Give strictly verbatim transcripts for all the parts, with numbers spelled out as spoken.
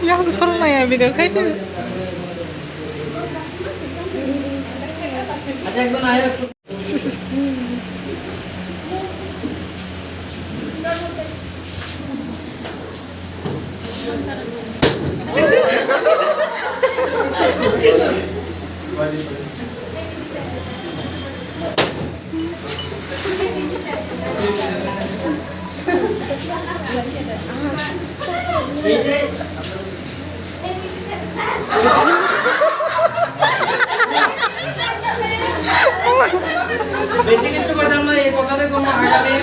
Yang sekarang nanya video kayak sih. বেশি কিছু কথা নয়, এই কথাটা কোনো আগামী,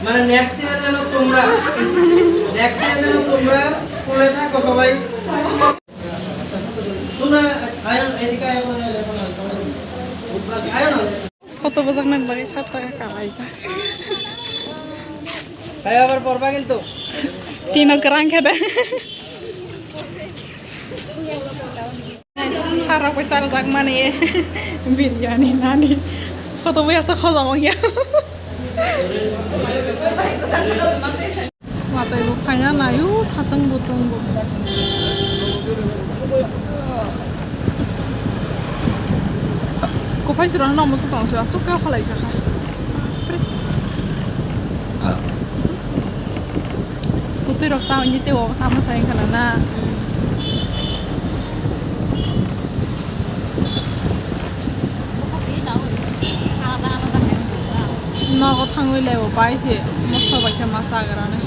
মানে, নেক্সট ইয়ার যেন তোমরা, নেক্সট ইয়ার যেন তোমরা স্কুলে থাকো সবাই। তোমরা আয়ন, এদিকে ion, ion. Photo bwjaknani bagwi sat taka kalaijak. Saya abar porba kintu. Tino kwrang khe de. Sara poi sarjak mani biryani nani. Photo bwya sa khojak ya. Watwi bo khaina naio, satwng bo tongo. Kuphai siro no musu tong sio, aswk kha khalai jakha. Kutui rok sa hwnwi tei o sama sai khana na. Nogo thangwi laibo pai se moso bai khe ma chagra ni.